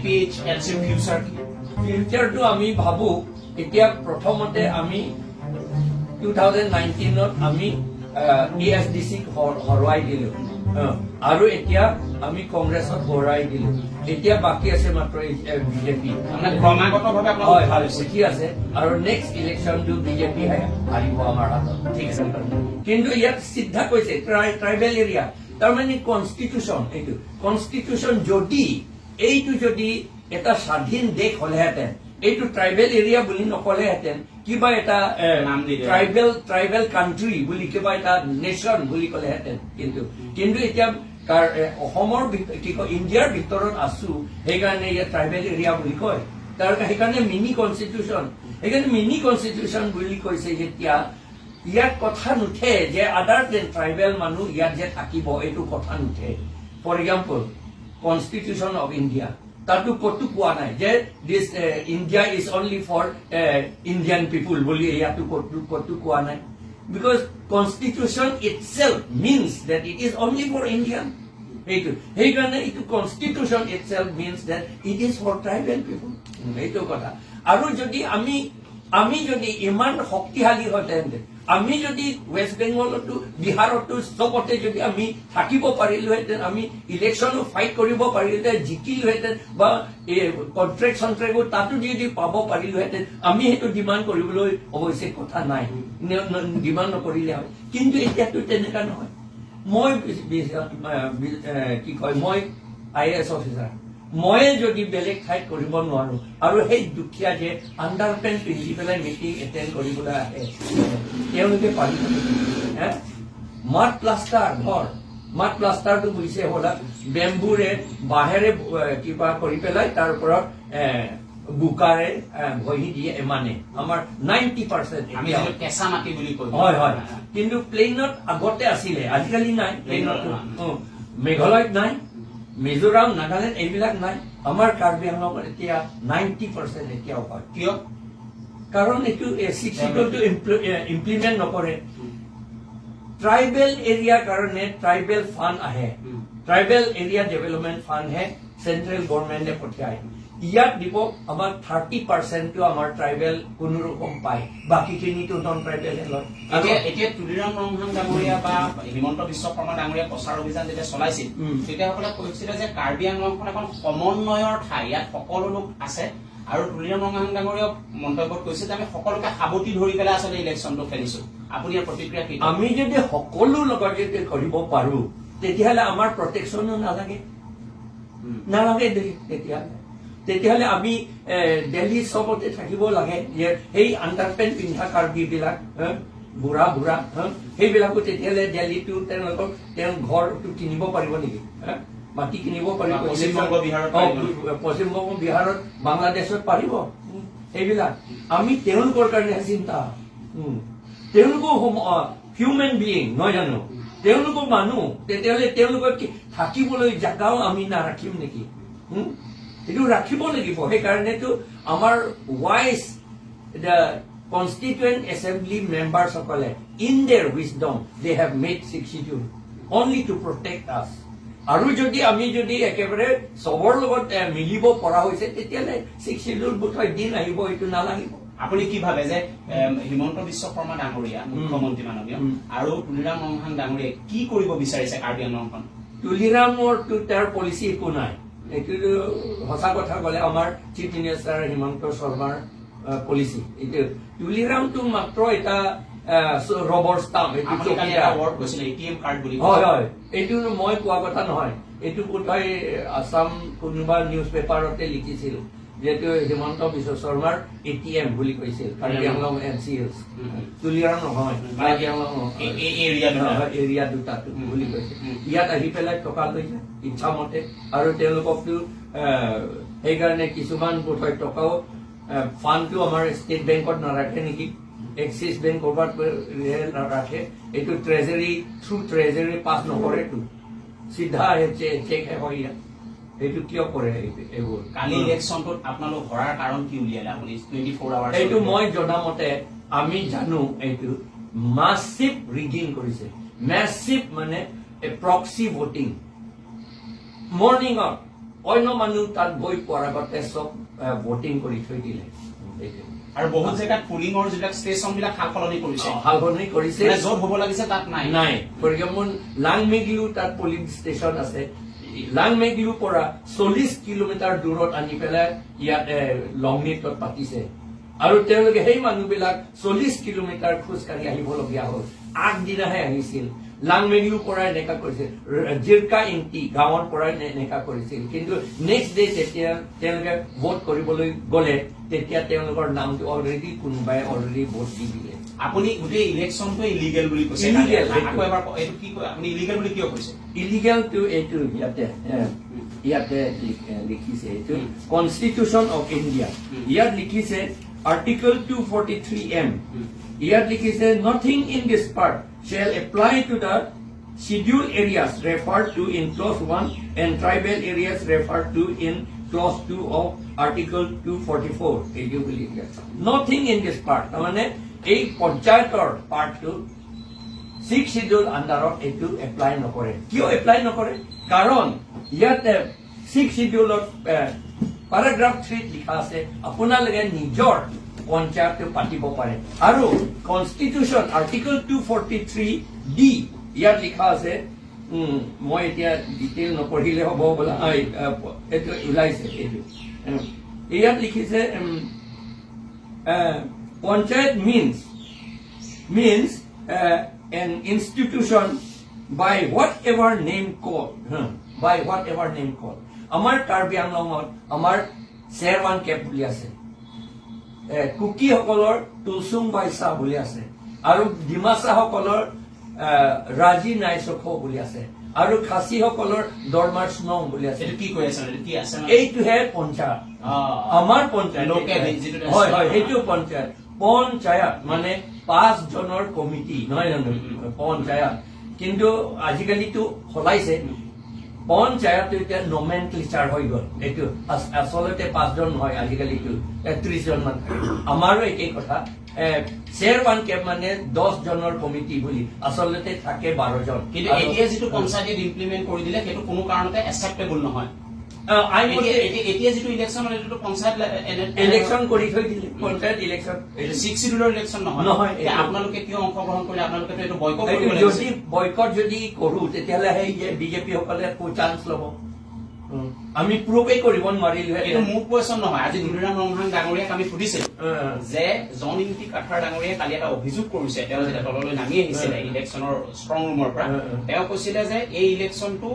P H L চিৰ future কি? ফিউচাৰটো আমি ভাবো, এতিয়া প্ৰথমতে আমি 2019ত আমি এ এছ ডি চিক হৰুৱাই দিলো আৰু এতিয়া আমি কংগ্ৰেছত হৰুৱাই দিলো। এতিয়া বাকী আছে মাত্ৰ বিজেপি। মানে ক্ৰমাগতভাৱে আপোনালোক হয়। ভাল হৈছে। উঠি আছে আৰু নেক্সট ইলেকশ্যনটো বিজেপি হাৰিব আমাৰ হাতত। ঠিক আছে। কিন্তু ইয়াত চিধা কৈছে ট্ৰাইবেল এৰিয়া, তাৰমানে কনষ্টিটিউশ্যন, এইটো কনষ্টিটিউশ্যন যদি এইটো যদি এটা স্বাধীন দেশ হলেহেঁতেন, এইটো ট্ৰাইবেল এৰিয়া বুলি নকলেহেঁতেন, কিবা এটা নাম দি দিয়ে। ট্ৰাইবেল কাণ্ট্ৰি বুলি, কিবা এটা নেশ্যন বুলি ক'লেহেঁতেন। কিন্তু এতিয়া অসমৰ কি কয়, ইণ্ডিয়াৰ ভিতৰত আছো, সেইকাৰণে ইয়াত ট্ৰাইবেল এৰিয়া বুলি কয়। তাৰ সেইকাৰণে মিনি কনষ্টিটিউশ্যন, সেইকাৰণে মিনি কনষ্টিটিউশ্যন বুলি কৈছে। যেতিয়া ইয়াত কথা নুঠে যে আদাৰ দেন ট্ৰাইবেল মানুহ ইয়াত যে থাকিব, এইটো কথা নুঠে। For example, Constitution of India, তাতো ক'তো কোৱা নাই যে this India is only for Indian people বুলি। ইয়াতো ক'তো কোৱা নাই, because Constitution itself means that it is only for Indian. সেইটো সেইকাৰণে এইটো Constitution itself means that it is for tribal people, সেইটো কথা। আৰু যদি আমি যদি ইমান শক্তিশালী হয়, তেন্তে আমি যদি ৱেষ্ট বেংগলতো, বিহাৰতো, চবতে যদি আমি থাকিব পাৰিলোহেঁতেন, আমি ইলেকশ্যনো ফাইট কৰিব পাৰিলোহেঁতেন, জিকিলোহেঁতেন বা এই কণ্ট্ৰেক্ট চণ্ট্ৰেক্টো তাতো যদি পাব পাৰিলোহেঁতেন, আমি সেইটো ডিমাণ্ড কৰিবলৈ অৱশ্যে কথা নাই, ডিমাণ্ড নকৰিলে হয়। কিন্তু এতিয়াতো তেনেকা নহয়। মই কি কয়, মই আইএএছ অফিচাৰ, ময়ে যদি বেলেগ ঠাইত কৰিব নোৱাৰো, আৰু সেই দুখীয়া যে আণ্ডাৰ পেণ্ট পিন্ধি পেলাই মিটিং এটেণ্ড কৰিবলৈ আহে, তেওঁলোকে পাৰিব নেকি? হে? মাড প্লাষ্টাৰ ঘৰ, মাড প্লাষ্টাৰটো বুজিছে হ'লা, বেম্বুৰে, বাঁহেৰে কিবা কৰি পেলাই তাৰ ওপৰত বোকাৰে ঘঁহি দিয়ে। ইমানে আমাৰ 90% আমি যিটো কেঁচা মাটি বুলি কওঁ। হয়, কিন্তু প্লেইনত আগতে আছিলে, আজিকালি নাই প্লেইনত। মেঘালয়ত নাই, মিজোৰাম, নাগালেণ্ড এইবিলাক নাই। আমাৰ কাৰ্বি আংলঙত এতিয়া 90% এতিয়াও হয়। কিয়? কাৰণ এইটো ছিক্স চিডিউলটো ইমপ্লিমেণ্ট নকৰে। ট্ৰাইবেল এৰিয়াৰ কাৰণে ট্ৰাইবেল ফাণ্ড আহে। ট্ৰাইবেল এৰিয়া ডেভেলপমেণ্ট ফাণ্ডহে চেন্ট্ৰেল গভৰ্ণমেণ্টে পঠিয়ায়। ইয়াত দিব আমাক 30%টো আমাৰ ট্ৰাইবেল কোনোৰকম পায়, বাকীখিনিতো নন ট্ৰাইবেলে লয়। এতিয়া তুলিৰাম ৰংহাং ডাঙৰীয়া বা হিমন্ত বিশ্ব শৰ্মা ডাঙৰীয়া প্ৰচাৰ অভিযান যেতিয়া চলাইছিল, তেতিয়াসকলে কৈছিলে যে কাৰ্বি আংলংখন এখন সমন্বয়ৰ ঠাই, ইয়াত সকলো লোক আছে। আৰু তুলিৰাম ৰংহাং ডাঙৰীয়াক মন্তব্যত কৈছে যে আমি সকলোকে সাৱটি ধৰি পেলাই আচলতে ইলেকশ্যনটো খেলিছো। আপুনি ইয়াৰ প্ৰতিক্ৰিয়া কি? আমি যদি সকলো লগত যদি কৰিব পাৰো, তেতিয়াহ'লে আমাৰ প্ৰটেকশ্যনো নালাগে। নালাগে দেই তেতিয়াহ'লে। তেতিয়াহ'লে আমি দিল্লী চবতে থাকিব লাগে যে সেই আণ্ডাৰপেণ্ট পিন্ধা কাৰ্বিবিলাক, বুঢ়া বুঢ়া, সেইবিলাকো তেতিয়াহ'লে দিল্লীটো তেওঁলোকৰ তেওঁ ঘৰটো কিনিব পাৰিব নেকি? হে? মাটি কিনিব পাৰিব? বা পশ্চিমবংগ, বিহাৰত পাৰিব? পশ্চিমবংগ, বিহাৰত, বাংলাদেশত পাৰিব সেইবিলাক। আমি তেওঁলোকৰ কাৰণে চিন্তা। তেওঁলোকো হিউমেন বিয়িং নহয় জানো? তেওঁলোকো মানুহ। তেতিয়াহ'লে তেওঁলোকৰ কি থাকিবলৈ জাগাও আমি নাৰাখিম নেকি? এইটো ৰাখিব লাগিব। সেইকাৰণেতো আমাৰ wise the constituent assembly মেম্বাৰ্ছসকলে in their wisdom they have made Sixth Schedule only to protect us. আৰু যদি আমি যদি একেবাৰে চবৰ লগত মিলিব পৰা হৈছে, তেতিয়াহ'লে ছিক্স চিডিউল বোধহয় দিন আহিব এইটো নালাগিব। আপুনি কি ভাবে যে হিমন্ত বিশ্ব শৰ্মা ডাঙৰীয়া, মুখ্যমন্ত্ৰী মাননীয়, আৰু তুলিৰাম ৰংহাং ডাঙৰীয়াই কি কৰিব বিচাৰিছে কাৰ্বি আংলংখন? তুলিৰামৰটো তেওঁৰ পলিচি একো নাই। এইটো সঁচা কথা ক'লে আমাৰ চিফ মিনিষ্টাৰ হিমন্ত শৰ্মাৰ পলিচি। এইটো তুলিৰামটো মাত্ৰ এটা ৰবৰ ষ্টাম্প, এইটো আপুনি কালি চকীদাৰ। এটা ৱৰ্ড কৈছিলে, এটিএম কাৰ্ড বুলি। হয়, এইটো মই কোৱা কথা নহয়। এইটো বোধহয় আছাম কোনোবা নিউজ পেপাৰতে লিখিছিল, যিহেতু হিমন্ত বিশ্ব শৰ্মাৰ এটিএম বুলি কৈছিল Karbi Anglong N C hills. Tuliram নহয়, কাৰ্বি আংলং এই এৰিয়া দুটা। হয়, এৰিয়া দুটাটো বুলি কৈছে। ইয়াত আহি পেলাই টকা লৈ যায় ইচ্ছামতে। আৰু তেওঁলোককতো সেইকাৰণে কিছুমান বোধহয় টকাও, ফাণ্ডটো আমাৰ ষ্টেট বেংকত নাৰাখে নেকি, এক্সিছ বেংক ক'ৰবাত ৰাখে। এইটো ট্ৰেজাৰী, থ্ৰু ট্ৰেজাৰী পাছ নকৰেতো, চিধা চেকহে হয় ইয়াত। এইটো কিয় কৰে এইবোৰ? কালি ইলেকশ্যনটোত আপোনালোক হৰাৰ কাৰণ কি উলিয়ালে আপুনি 24 আৱাৰ্ছ? এইটো মই জনামতে, আমি জানো, এইটো মাছিভ ৰিগিং কৰিছে। মেচিভ মানে প্ৰক্সি ভোটিং। মৰ্ণিঙত অন্য মানুহ তাত গৈ পোৱাৰ আগতে চব ভোটিং কৰি থৈ দিলে। এইটো। আৰু বহুত জেগাত পুলিঙৰ যিবিলাক ষ্টেচন বিলাক সাল সলনি কৰিছে। সালসলনি কৰিছে। মানে য'ত হ'ব লাগিছে তাত নাই। নাই। ফৰ এক্সাম্পল, লাংমেগিলো তাত পলিং ষ্টেচন আছে, লাংমেগিলোৰ পৰা 40 কিলোমিটাৰ দূৰত আনি পেলাই ইয়াত লংনিটত পাতিছে আৰু তেওঁলোকে সেই মানুহবিলাক 40 কিলোমিটাৰ খোজকাঢ়ি আহিবলগীয়া হ'ল। আগদিনাহে আহিছিল। লাংমেগিলোৰ পৰা এনেকা কৰিছিল, জিৰকা ইংটি গাঁৱৰ পৰা এনেকা কৰিছিল। কিন্তু নেক্সট ডে যেতিয়া তেওঁলোকে ভোট কৰিবলৈ গ'লে, তেতিয়া তেওঁলোকৰ নামটো অলৰেডি কোনোবাই অলৰেডি ভোট দি দিলে। আপুনি গোটেই ইলেকশ্যনটো ইলিগেল বুলি কৈছে। Illegal, আকৌ এবাৰ এইটো কি কয়? আপুনি ইলিগেল বুলি কিয় কৈছে? ইলিগেলটো এইটো ইয়াতে লিখিছে এইটো কনষ্টিটিউশ্যন অফ ইণ্ডিয়া। ইয়াত লিখিছে আৰ্টিকল 243 এম। ইয়াত লিখিছে, "Nothing in this part shall apply to the scheduled areas referred to in clause 1 and tribal areas referred to in clause 2 of article 244." এইটো বুলি নথিং ইন this part, তাৰমানে এই পঞ্চায়তৰ পাৰ্টটো ছিক্স চিডিউল আণ্ডাৰত এইটো এপ্লাই নকৰে। কিয় এপ্লাই নকৰে? কাৰণ ইয়াতে ছিক্স চিডিউলত পেৰাগ্ৰাফ 3ত লিখা আছে, আপোনালোকে নিজৰ পঞ্চায়তটো পাতিব পাৰে। আৰু কনষ্টিটিউশ্যন আৰ্টিকল 243 ডি ইয়াত লিখা আছে। মই এতিয়া ডিটেইল নপঢ়িলে হ'ব বোলা। এইটো ওলাইছে এইটো। ইয়াত লিখিছে, panchayat means an institution by whatever name called, by whatever name called. আমাৰ কাৰ্বি আংলঙত আমাৰ চেৰৱান কেপ বুলি আছে, কুকিসকলৰ তুলচুং বাইচা বুলি আছে আৰু ডিমাচাসকলৰ ৰাজি নাইচখ বুলি আছে আৰু খাচীসকলৰ দৰমাৰ স্নং বুলি আছে। এইটো কি কৈ আছে? এইটো কি আছে মানে? এইটোহে পঞ্চায়ত। আমাৰ পঞ্চায়ত। লোকেল যিটো। হয়, সেইটো পঞ্চায়ত। পঞ্চায়ত মানে পাঁচজনৰ কমিটি, নহয় জানো? পঞ্চায়ত। কিন্তু আজিকালিতো সলাইছে পঞ্চায়তটো, এতিয়া নমেনক্লেচাৰ হৈ গ'ল। এইটো আচলতে পাঁচজন নহয়, আজিকালিতো 30জন মান থাকে। আমাৰো একেই কথা। চেৰ ওৱান কেপ মানে 10জনৰ কমিটি বুলি, আচলতে থাকে 12জন। কিন্তু এতিয়া যিটো পঞ্চায়ত ইমপ্লিমেণ্ট কৰি দিলে, সেইটো কোনো কাৰণতে একচেপ্টেবল নহয়। আইনমতে এতিয়া যিটো ইলেকশ্যন হ'ল, এইটোতো পঞ্চায়ত ইলেকশ্যন কৰি থৈ দিলে, পঞ্চায়ত ইলেকশ্যন। এইটো ছিক্স চিডিউলৰ ইলেকশ্যন নহয়। নহয়, এতিয়া এইটো। আপোনালোকে কিয় অংশগ্ৰহণ কৰিলে? আপোনালোকেতো এইটো বয়কট এইটো কৰিব যদি লাগিছিল। বয়কট যদি কৰো, তেতিয়াহ'লে সেই যে বিজেপি সকলে আকৌ চান্স ল'ব। আমি প্ৰুভেই কৰিব নোৱাৰিলো। এইটো মোৰ কুৱেশ্যন নহয়। আজি তুলিৰাম ৰংহাং ডাঙৰীয়াক আমি সুধিছিলো যে জন ইংতি কাথাৰ ডাঙৰীয়াই কালি এটা অভিযোগ কৰিছে। তেওঁ যেতিয়া তললৈ নামি আহিছিলে ইলেকশ্যনৰ ষ্ট্ৰং ৰুমৰ পৰা, তেওঁ কৈছিলে যে এই ইলেকশ্যনটো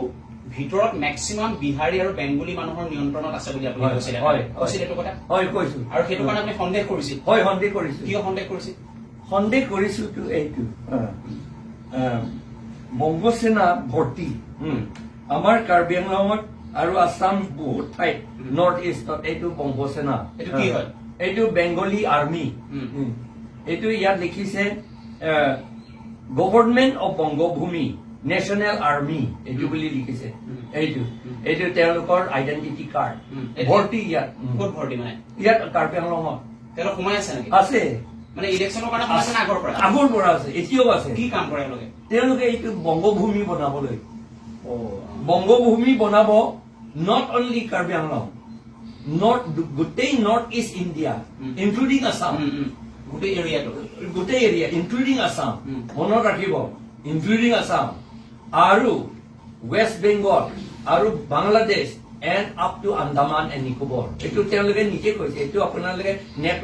ভিতৰত মেক্সিমাম বিহাৰী আৰু বেংগলী মানুহৰ নিয়ন্ত্ৰণত আছে বুলি আপুনি কৈছিলে। হয়। কৈছিল এইটো কথা? হয়, কৈছো। আৰু সেইটো কাৰণে আপুনি সন্দেহ কৰিছিল? হয়, সন্দেহ কৰিছো। কিয় সন্দেহ কৰিছিল? সন্দেহ কৰিছো তো এইটো বংগসেনা ভৰ্তি। আমাৰ কাৰ্বি আংলঙত আৰু আছাম বহুত ঠাইত, নৰ্থ ইষ্টত এইটো বংগসেনা। এইটো কি হয়? এইটো বেংগলী আৰ্মি। এইটো ইয়াত লিখিছে, গভৰ্ণমেণ্ট অফ বংগভূমি নেশ্যনেল আৰ্মি এইটো বুলি লিখিছে। এইটো তেওঁলোকৰ আইডেন্টিটি কাৰ্ড। ভৰ্তি ইয়াত। ক'ত ভৰ্তি মানে? ইয়াত কাৰ্বি আংলঙত। তেওঁলোক সোমাই আছে নেকি? আছে। মানে ইলেকশ্যনৰ কাৰণে সোমাইছে নে আগৰ পৰা? আগৰ পৰা আছে, এতিয়াও আছে। কি কাম কৰে এওঁলোকে? তেওঁলোকে এইটো বংগভূমি বনাবলৈ, বংগভূমি বনাব। Not only Karbi Anglong, north গোটেই north east India, including Assam. Um, um. গোটেই এৰিয়াটো। গোটেই এৰিয়া ইনক্লুডিং আছাম। মনত ৰাখিব, ইনক্লুডিং আছাম আৰু ৱেষ্ট বেংগল আৰু Bangladesh and up to Andaman and Nicobar. এইটো তেওঁলোকে নিজে কৈছে। এইটো আপোনালোকে নেট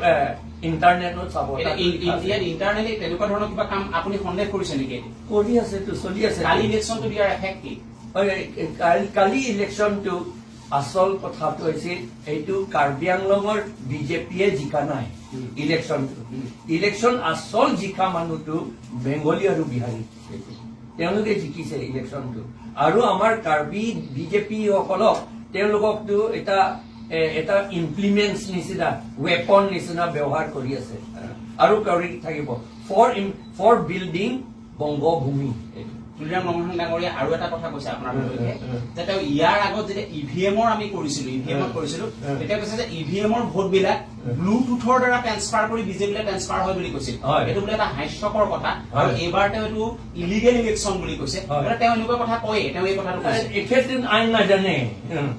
ইণ্টাৰনেটত চাব। এতিয়া তাত লিখা আছে। ইণ্ডিয়াত ইণ্টাৰনেলি তেনেকুৱা ধৰণৰ কিবা কাম আপুনি সন্দেহ কৰিছে নেকি? কৰি আছে তো, চলি আছে। কালি ইলেকশ্যনটো দিয়াৰ এফেক্ট কি? হয়, কালি ইলেকশ্যনটো আচল কথাটো হৈছে এইটো কাৰ্বি আংলঙৰ বিজেপিয়ে জিকা নাই ইলেকশ্যনটো। ইলেকশ্যন আচল জিকা মানুহটো বেংগলী আৰু বিহাৰী, তেওঁলোকে জিকিছে ইলেকশ্যনটো। আৰু আমাৰ কাৰ্বি বিজেপি সকলক তেওঁলোককতো এটা ইমপ্লিমেণ্টছ নিচিনা, ৱেপন নিচিনা ব্যৱহাৰ কৰি আছে আৰু কৰি থাকিব ফৰ বিল্ডিং বংগভূমি এইটো। তুলিৰাম ৰংহাং ডাঙৰীয়া আৰু এটা কথা কৈছে আপোনাৰ বিপক্ষে, উম, উম। যে তেওঁ ইয়াৰ আগত যেতিয়া ইভিএমৰ আমি কৰিছিলো, ইভিএমত কৰিছিলো, তেতিয়া কৈছে যে ইভিএমৰ ভোটবিলাক ব্লুটুথৰ দ্বাৰা ট্ৰেন্সফাৰ কৰি বিজেপিলৈ ট্ৰেন্সফাৰ হয় বুলি কৈছিল। এইটো বোলে এটা হাস্যকৰ কথা আৰু এইবাৰ তেওঁ এইটো ইলিগেল ইলেকশ্যন বুলি কৈছে। গতিকে তেওঁ এনেকুৱা কথা কয়ে, তেওঁ এই কথাটো কৈছে। এখেতে আইন নাজানে।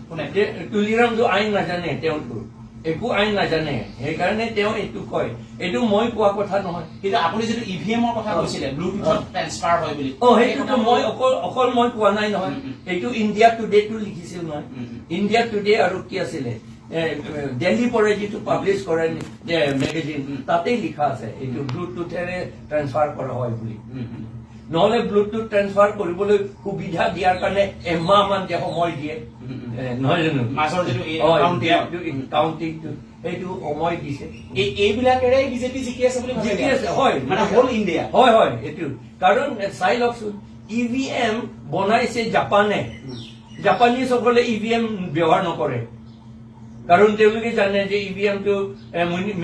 কোনে? তুলিৰামটো আইন নাজানে, তেওঁতো একো আইন নাজানে, সেইকাৰণে তেওঁ এইটো কয়। এইটো মই কোৱা কথা নহয়। কিন্তু আপুনি যিটো ইভিএমৰ কথা কৈছিলে, ব্লুটুথত ট্ৰেন্সফাৰ হয় বুলি, সেইটোতো মই অকল অকল মই কোৱা নাই নহয়। উম, উম। এইটো ইণ্ডিয়া টুডেটো লিখিছিল নহয়। উম, উম। ইণ্ডিয়া টুডে আৰু কি আছিলে, দিল্লী পৰে যিটো পাব্লিছ কৰে মেগাজিন, তাতেই লিখা আছে এইটো ব্লুটুথেৰে ট্ৰেন্সফাৰ কৰা হয় বুলি। উম, উম। নহলে ব্লুটুথ ট্ৰেন্সফাৰ কৰিবলৈ সুবিধা দিয়াৰ কাৰণে এমাহ মান যে সময় দিয়ে, উম, উম। নহয় জানো? মাজৰ যিটো এই counting। কাউণ্টিংটো, সেইটো সময় দিছে। এইবিলাকেৰে বিজেপি জিকি আছে বুলি ভাবে জিকি নেকি? আছে, হয়। মানে হোল ইণ্ডিয়া। হয়, এইটো কাৰণ চাই লওকচোন, ইভিএম বনাইছে জাপানে। জাপানীজসকলে ইভিএম ব্যৱহাৰ নকৰে, কাৰণ তেওঁলোকে জানে যে ইভিএমটো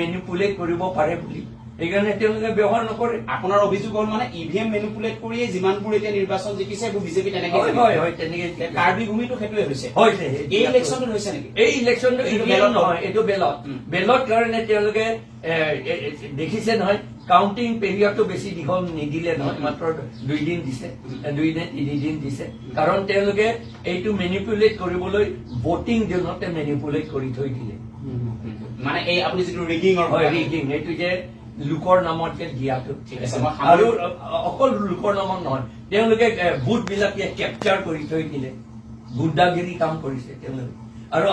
মেনিপুলেট কৰিব পাৰে বুলি, সেইকাৰণে তেওঁলোকে ব্যৱহাৰ নকৰে। আপোনাৰ অভিযোগ হ'ল মানে ইভিএম মেনিপুলেট কৰিয়ে যিমানবোৰ এতিয়া নিৰ্বাচন জিকিছে, এইবোৰ বিজেপি তেনেকে হয়, তেনেকে। কাৰ্বি ভূমিতো সেইটোৱে হৈছে। হৈছে। এই ইলেকশ্যনটোত হৈছে নেকি? এই ইলেকশ্যনটো এইটো ইভিএম বেলট নহয়, এইটো বেলট। বেলট কাৰণে তেওঁলোকে এ, এ, এ, দেখিছে নহয়, কাউণ্টিং পিৰিয়ডটো বেছি দীঘল নিদিলে নহয়, মাত্ৰ 2 দিন দিছে, 2 দিন 3 দিন দিছে, কাৰণ তেওঁলোকে এইটো মেনিপুলেট কৰিবলৈ ভোটিং দিনতে মেনিপুলেট কৰি থৈ দিলে। মানে এই আপুনি যিটো ৰিগিঙৰ হয়, ৰিগিং, এইটো যে লোকৰ নামত যে দিয়াটো। ঠিক আছে, মই আৰু অকল লোকৰ নামত নহয়, তেওঁলোকে ভোটবিলাক কেপচাৰ কৰি থৈ দিলে, গুণ্ডাগিৰি কাম কৰিছে তেওঁলোকে। আৰু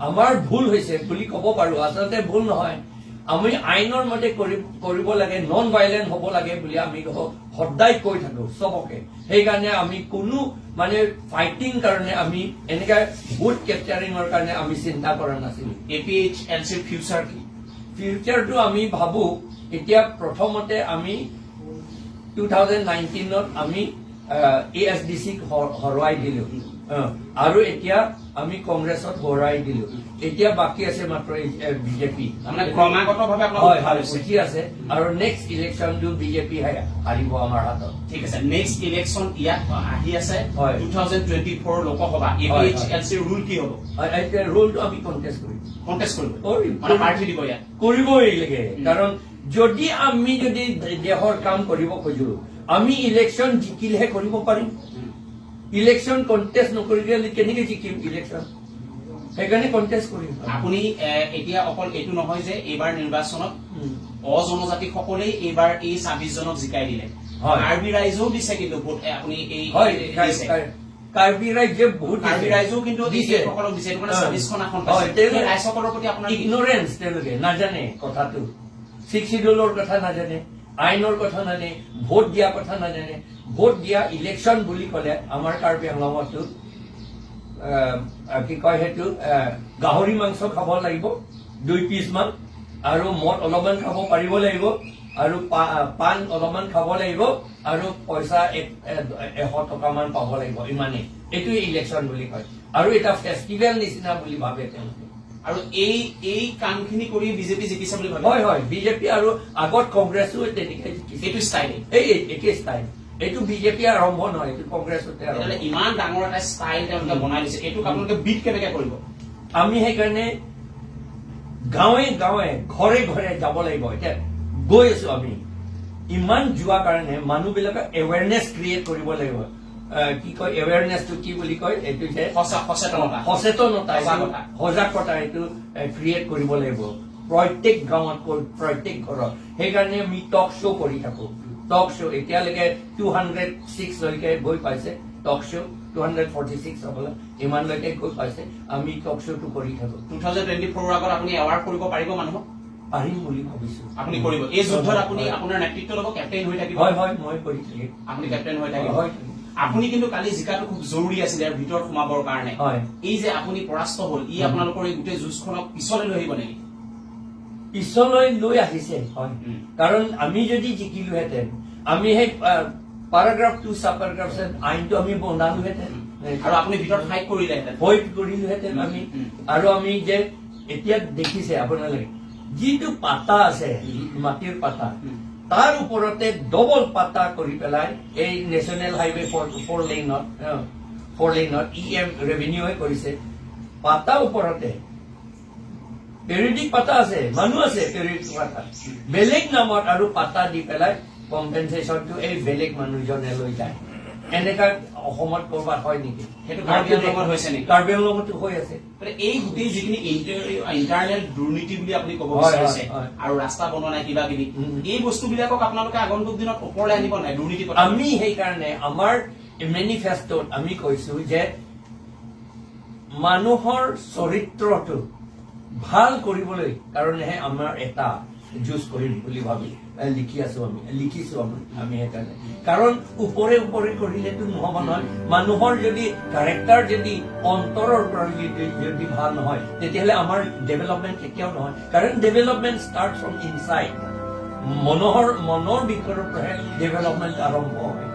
আমাৰ ভুল হৈছে বুলি ক'ব পাৰো, আচলতে ভুল নহয়। আমি আইনৰ মতে কৰিব লাগে, নন ভাইলেণ্ট হ'ব লাগে বুলি আমি সদায় কৈ থাকো চবকে। সেইকাৰণে আমি কোনো মানে ফাইটিং কাৰণে, আমি এনেকা ভোট কেপচাৰিঙৰ কাৰণে আমি চিন্তা কৰা নাছিলো। এপিএইচএলচিৰ ফিউচাৰ কি? ফিউচাৰটো আমি ভাবো, এতিয়া প্ৰথমতে আমি 2019ত আমি এএছডিচিক হৰুৱাই দিলো, আৰু এতিয়া আমি কংগ্ৰেছত হৰুৱাই দিলো। এতিয়া বাকী আছে মাত্ৰ বিজেপি। তাৰমানে ক্ৰমাগতভাৱে আপোনালোক হয়, ভাল হৈছে। উঠি আছে আৰু নেক্সট ইলেকশ্যনটো বিজেপি হাৰিব আমাৰ হাতত। ঠিক আছে, নেক্সট ইলেকশ্যন ইয়াত আহি আছে, 2024 লোকসভা, এপিএইচএলচিৰ ৰোল কি হ'ব? হয়, এতিয়া ৰোলটো আমি কণ্টেষ্ট কৰিম। কণ্টেষ্ট কৰিব? কৰিম। মানে প্ৰাৰ্থী দিব ইয়াত? কৰিবই লাগে, কাৰণ যদি আমি যদি দেশৰ কাম কৰিব খোজো, আমি ইলেকশ্যন জিকিলেহে কৰিব পাৰিম। ইলেকশ্যন কণ্টেষ্ট নকৰিলে কেনেকে জিকিম ইলেকশ্যন? সেইকাৰণে কণ্টেষ্ট কৰিম। আপুনি এতিয়া অকল এইটো নহয় যে এইবাৰ নিৰ্বাচনত অজনজাতিসকলেই এইবাৰ এই 26 জনক জিকাই দিলে, কাৰ্বি ৰাইজেও দিছে কিন্তু ভোট, আপুনি এই দিছে। কাৰ্বি ৰাইজে বহুত কাৰ্বি দিছে। ৰাইজেও কিন্তু দিছে। এইসকলক দিছে, এইটো কাৰণে 26খন আসন পাইছে। তেওঁলোকে সেই ৰাইজসকলৰ প্ৰতি আপোনাৰ কি? ইগনৰেঞ্চ, তেওঁলোকে নাজানে কথাটো, ছিক্স শিডিউলৰ কথা নাজানে, আইনৰ কথা নাজানে, ভোট দিয়া কথা নাজানে। ভোট দিয়া ইলেকশ্যন বুলি ক'লে আমাৰ কাৰ্বি আংলঙতো কি কয় সেইটো, গাহৰি মাংস খাব লাগিব 2 পিচ মান, আৰু মদ অলপমান খাব পাৰিব লাগিব, আৰু পাণ অলপমান খাব লাগিব, আৰু পইচা 100 টকামান পাব লাগিব, ইমানেই। এইটোৱে ইলেকশ্যন বুলি কয় আৰু এটা ফেষ্টিভেল নিচিনা বুলি ভাবে তেওঁলোকে। আৰু এই এই কামখিনি কৰি বিজেপি জিকিছে বুলি ভাবে? হয়, বিজেপি আৰু আগত কংগ্ৰেছো তেনেকে জিকিছে। এইটো ষ্টাইলে? এই একে ষ্টাইল। এইটো বিজেপি আৰম্ভ নহয়, এইটো কংগ্ৰেছতে আৰম্ভ। তেতিয়াহ'লে ইমান ডাঙৰ এটা ষ্টাইল তেওঁলোকে বনাই দিছে, এইটোক আপোনালোকে বিট কেনেকে কৰিব? আমি সেইকাৰণে গাঁৱে গাঁৱে, ঘৰে ঘৰে যাব লাগিব। এতিয়া গৈ আছো আমি। ইমান যোৱা কাৰণে মানুহবিলাকে এৱেৰনেছ ক্ৰিয়েট কৰিব লাগিব। কি কয়, এৱেৰনেছটো কি বুলি কয়, এইটো যে সচেতনতা। সচেতনতা, এইটো সজাগতা। সজাগতা, এইটো ক্ৰিয়েট কৰিব লাগিব প্ৰত্যেক গাঁৱত, প্ৰত্যেক ঘৰত। সেইকাৰণে আমি টক শ্ব' কৰি থাকো। টক শ্ব' এতিয়ালৈকে 206লৈকে গৈ পাইছে। টক শ্ব' 246 হ'বলা, ইমানলৈকে গৈ পাইছে। আমি টক শ্ব'টো কৰি থাকো। 2024ৰ আগত আপুনি এৱাৰ কৰিব পাৰিব মানুহক? পাৰিম বুলি ভাবিছো। আপুনি কৰিব। এই যুদ্ধত আপুনি হয়। আপোনাৰ নেতৃত্ব ল'ব, কেপ্টেইন হৈ থাকিব? হয়, মই কৰি থাকিম। আপুনি কেপ্টেইন হৈ থাকিব? হয়। আপুনি কিন্তু কালি জিকাটো খুব জৰুৰী আছিলে ইয়াৰ ভিতৰত সোমাবৰ কাৰণে। এই যে আপুনি পৰাস্ত হ'ল, ই আপোনালোকৰ এই গোটেই যুঁজখনক পিছলৈ লৈ আহিব নেকি? পিছলৈ লৈ আহিছে, হয়। কাৰণ আমি যদি জিকিলোহেঁতেন, আমি সেই পাৰাগ্ৰাফ 2 চাব পাৰাগ্ৰাফ আইনটো আমি বনালোহেঁতেন। আৰু আপুনি ভিতৰত ফাইট কৰিলেহেঁতেন। ভয় কৰিলোহেঁতেন আমি। আৰু আমি যে এতিয়া দেখিছে আপোনালোকে, যিটো পাতা আছে, মাটিৰ পাতা, তাৰ ওপৰতে ডবল পাতা কৰি পেলাই এই নেশ্যনেল হাইৱে ফ'ৰ লেইনত ইএম ৰেভিনিউৱে কৰিছে। পাতা ওপৰতে পেৰিয়ডিক পাতা আছে, মানুহ আছে পেৰিয়ডিক পাতা, বেলেগ নামত আৰু পাতা দি পেলাই কম্পেনচেশ্যনটো এই বেলেগ মানুহজনে লৈ যায়। এনেকা অসমত ক'ৰবাত হয় নেকি? সেইটো কাৰ্বি আংলঙত হৈছে নেকি? কাৰ্বি আংলঙতো হৈ আছে। গতিকে এই গোটেই যিখিনি ইণ্টাৰনেল দুৰ্নীতি বুলি আপুনি ক'ব বিচাৰিছে আৰু ৰাস্তা বনোৱা নাই, কিবা কিবি, এই বস্তুবিলাকক আপোনালোকে আগন্তুক দিনত ওপৰলৈ আনিব নাই দুৰ্নীতি কথা? আমি সেইকাৰণে আমাৰ মেনিফেষ্টত আমি কৈছো যে মানুহৰ চৰিত্ৰটো ভাল কৰিবলৈ কাৰণেহে আমাৰ এটা যুঁজ কৰিম বুলি ভাবি লিখি আছো আমি, লিখিছো আমি। সেইকাৰণে, কাৰণ ওপৰে ওপৰে কৰিলেতো নহ'ব নহয়। মানুহৰ যদি কাৰেক্টাৰ যদি অন্তৰৰ পৰা যদি ভাল নহয়, তেতিয়াহ'লে আমাৰ ডেভেলপমেণ্ট কেতিয়াও নহয়। কাৰণ ডেভেলপমেণ্ট ষ্টাৰ্ট ফ্ৰম ইনচাইড। মনৰ ভিতৰৰ পৰাহে ডেভেলপমেণ্ট আৰম্ভ হয়।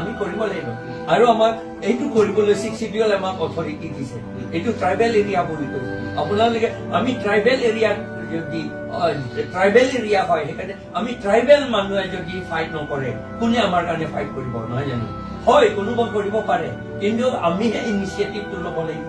আমি কৰিব লাগিব আৰু আমাক এইটো কৰিবলৈ ছিক্স চিডিউল আমাক অথৰিটি দিছে। এইটো ট্ৰাইবেল এৰিয়া বুলি কৈছে আপোনালোকে। আমি ট্ৰাইবেল এৰিয়াত যদি, ট্ৰাইবেল এৰিয়া হয়, সেইকাৰণে আমি ট্ৰাইবেল মানুহে যদি ফাইট নকৰে, কোনে আমাৰ কাৰণে ফাইট কৰিব, নহয় জানো? হয়, কোনোবা কৰিব পাৰে, কিন্তু আমিহে ইনিচিয়েটিভটো ল'ব লাগিব।